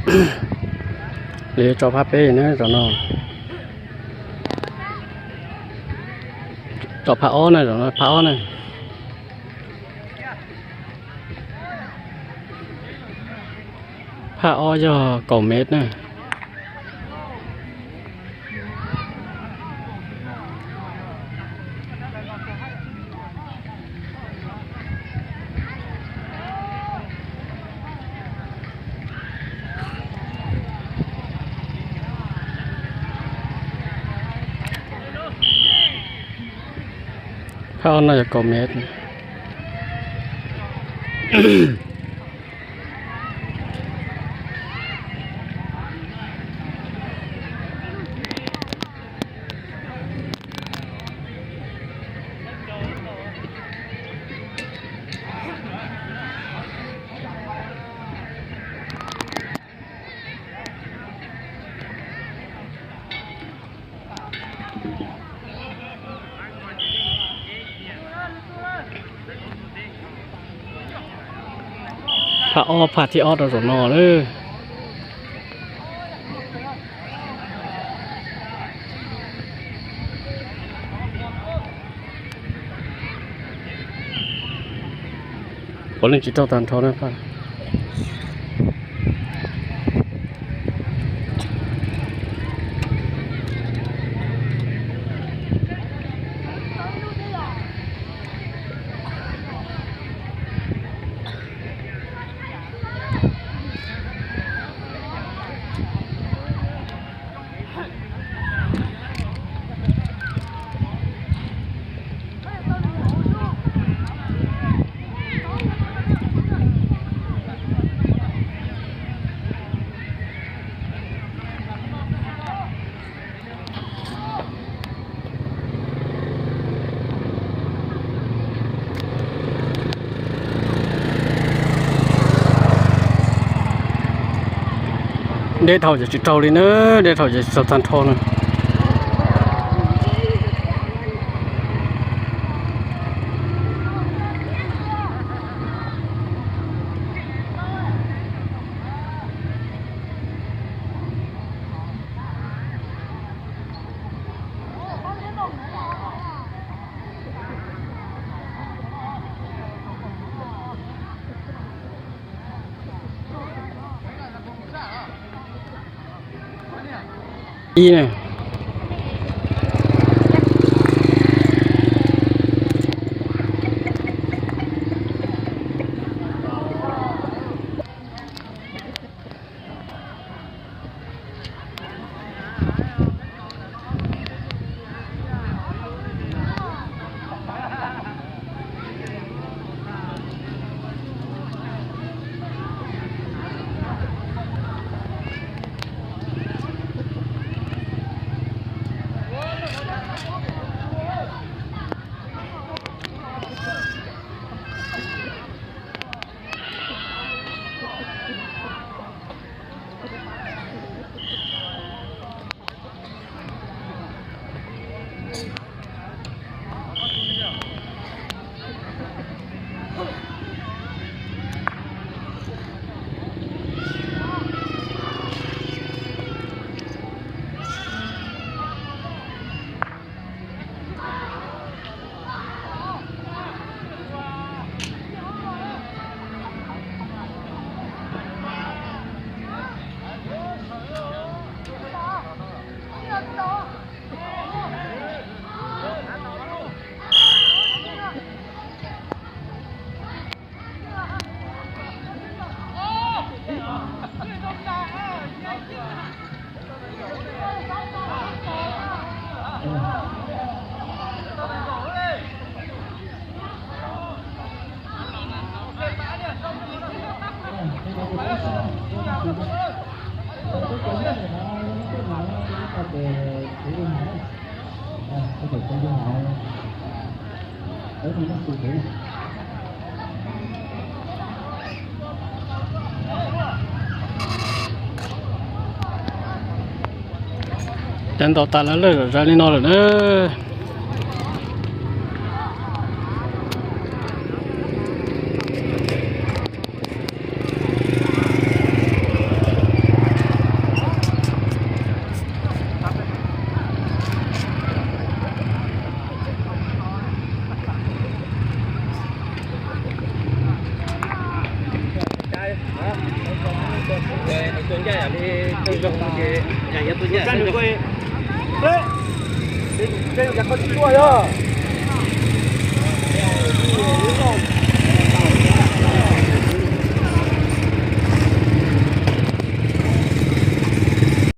Li tso phab peb na, zaum no tso phab ob na, zaum no phab ob na. Phab ob yog kaum mev na. Phab ob no yog kaum mev. Phab ob, phab thib ob rau zaum no lawm. Puav leej tsis raug tag nrho na. Deb dhau ces tsis raug li na, deb dhau ces tsis raug tag nrho na. Ib na. Cov ntaus tas lawv lawm, zam li no lawm na. Tus ncaj yam li tau zoo ces yog tus ncaj. Koj tsis tuaj yog.